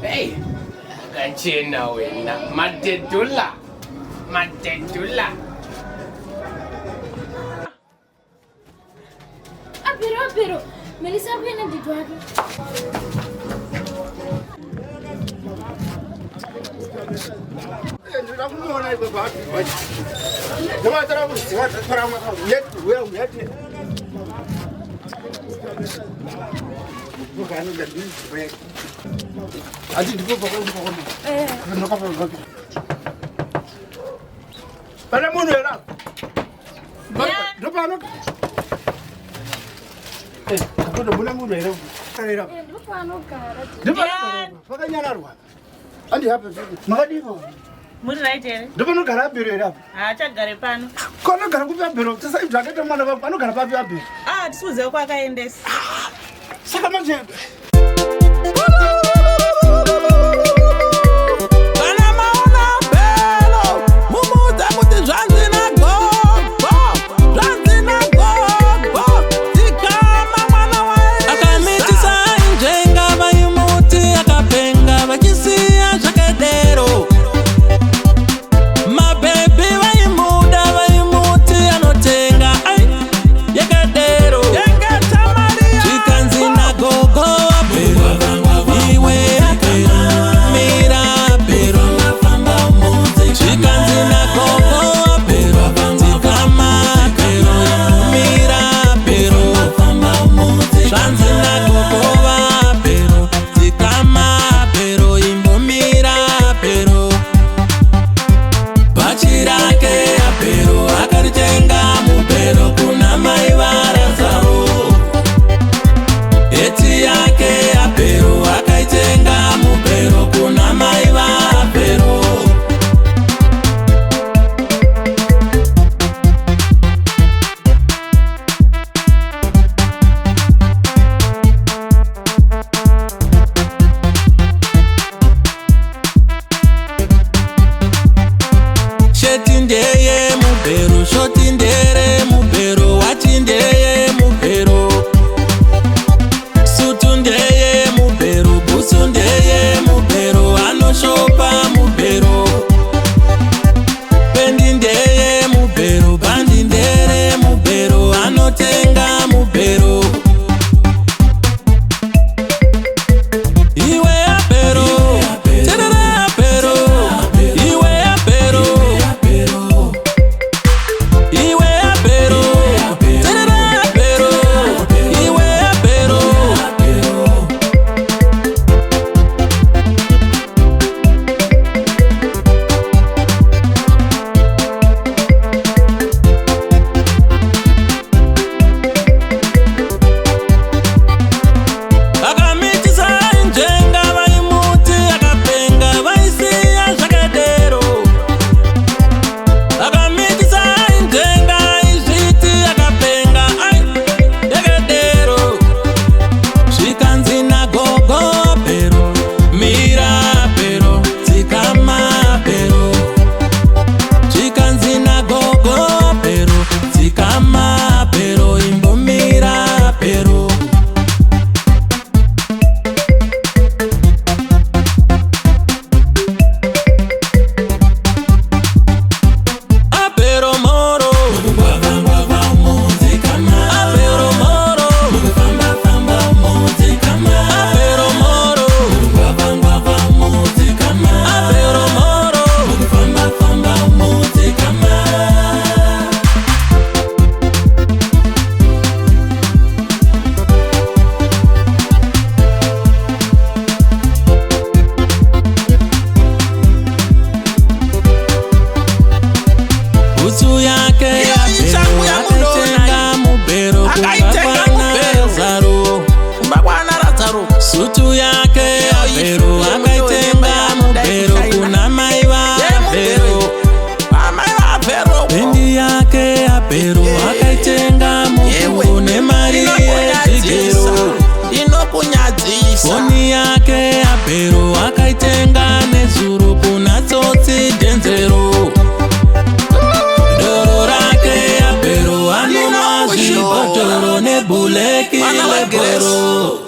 Hey, akachena wena madedula madedula. Abhero abhero Melissa ari kuenda ndidhi wake. Pane munhu here apa? Ndopano. Mune munhu here? Ndopanogara. Pakanyararwa. Andi hape. Makadivo. Muri right here? Ndopanogara abhero here apa? Haachagare pano. Ko anogara kupi abhero? Sasa zvakaita mwana vangu anogara papi abhero? Ah, tisi kuziva kwaakaendesa. Saka manje Kana maona bhero mumuudze kuti zvanzi nagogo zvanzi nagogo dzikama mwana waakamitisa njenga vaimuti akapenga vachisiya zvakadero mabhebhi vaimuda vaimuti anotenga ai yakadero zvikanzi nagogo wabhero iwe abhero mira abhero zvikanzi nagogo wabhero dzikama abhero mira abhero zvanzi nagogo vabhero dzikama abhero imbomira abhero Bhachi rake abhero akaritenga mubhero kuna mai vaRazaro. Heti yake abhero akaitenga mubhero kuna mai vaabhero. Sheti ndeye mubhero, shoti ndere mubhero, wachi ndeye mubhero. Sutu ndeye mubhero, bhutsu ndeye mubhero, anoshopa mubhero. Pendi ndeye mubhero, bhandi ndere mubhero, anotenga mubhero. Iwe abhero, terere abhero, iwe abhero. Iwe abhero, terere abhero, iwe abhero. Akamitisa njenga vaimuti akapenga vaisiya zvakadero. Akamitisa njenga izviti akapenga ai yakadero. Zvikanzi nagogo pero mira pero dzikama pero. Zvikanzi nagogo pero dzikama pero imbomira pero. Apero moro, apero moro, apero moro, apero moro. Bhutsu yake Iyo ichangu abhero yamunoona akaitenga mubhero kumba Akaitenga kwana mubhero. Razaro. Kumba kwana Razaro. Sutu yake Iyo abhero isutu akaitenga yemunoona mubhero yamudai kuna mai vaabhero. Amai vaabhero. Pendi yake abhero akaitenga mubhero nemari yezvigero. Inokunyadzisa. Foni yake abhero akaitenga nezuro kuna tsotsi dhenzero. Doro rake abhero anomwa Ndinokushora. zvibhotoro nebhuleki Mwana waGrace. lebhoro.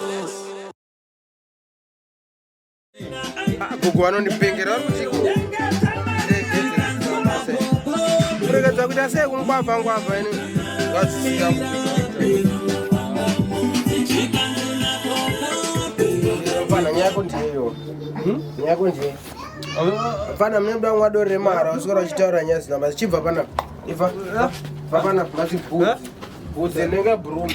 Gogo vanondipengera vari kuti kuregedza kuita sei kungwavha ngwavha ini ngazvisika mfana nyaya yako ndiyeyo nyaya yako ndiye mfana mune muda wangu adorere mara uswera uchitaura nyaya zina basi chibva panapa ibva bva panapa mazibhudzi bhudzi nenge broom.